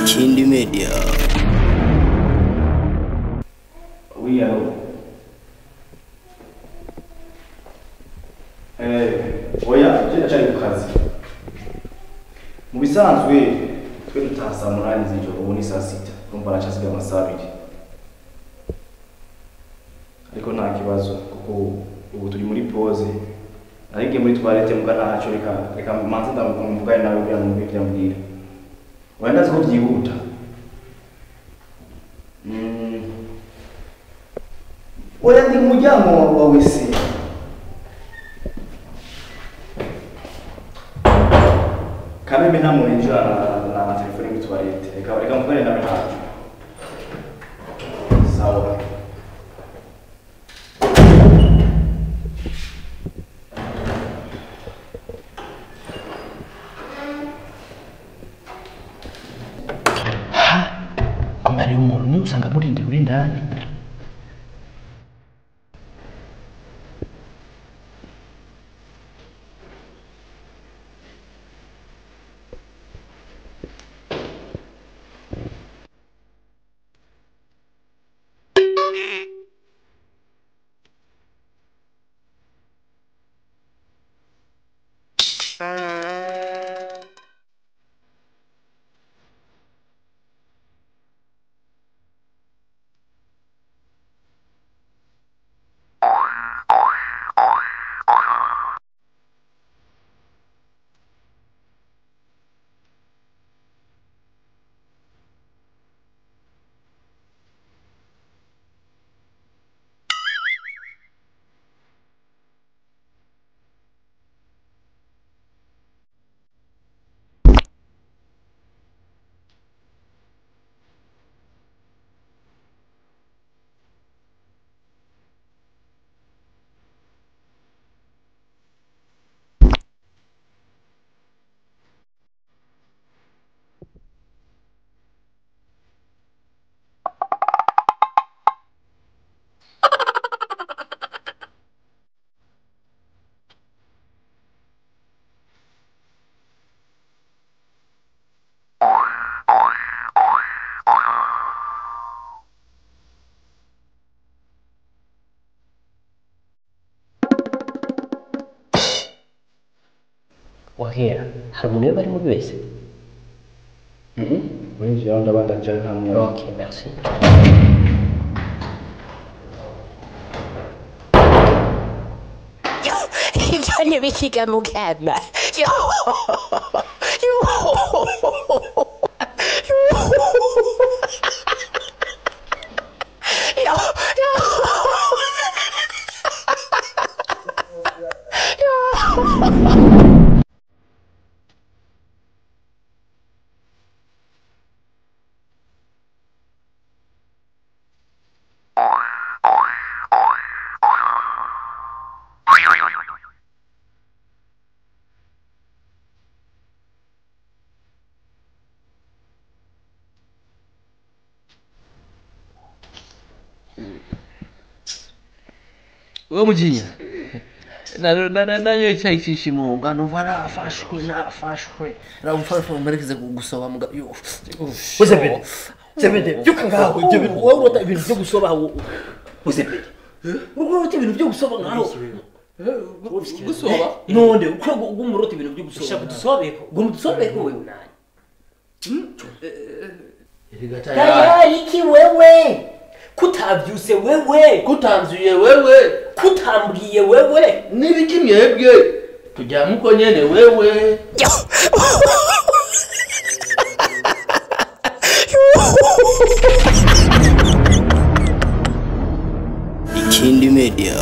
Ikindi Media. Oui, allô. Oya, je ndacyari ku kazi. Mu bisanzwe twe dutaha saa 8 z'ijoro, ubu ni saa 6. Urumva nacasigaye amasaha 2. Ariko nta kibazo kuko ubu turi muri pause. Narigiye muri toilette muga ntacyo, reka manze ndamuvugane nawe kugira ngo numve ivyo ambwira. Oya, ndazi ko vyihuta. Oya, ndi mu muryango wa WC. Kameme nta muntu yinjira na telefone muri toilette. Reka mvugane nawe ntacyo. Sawa. Amara umuntu usanga murinde uri indani. Wahera hari umuntu bari muri wese. Winjira ndabandanje nta muntu. Okay, merci. Ivyo ntibikiga mugama. Wewe mujinya na cyayi cyishimunga numva nafashwe ramufashwe mperekeze gusoba muga yo. Uzebede Zebede byuka ngaho ibyo bintu wowe urota ibintu byo gusoba. Uzebede urota ibintu byo gusoba ngaho gusoba nonde uko gumurota ibintu byo gusoba. Ushaka dusobeko? Gumudusobeko wewe nani? Tayari iki wewe? Kutavyuse wewe, kutanzuye wewe, kutambwiye wewe, nibiki mwebwe tujyamuko nyene wewe. Ikindi Media.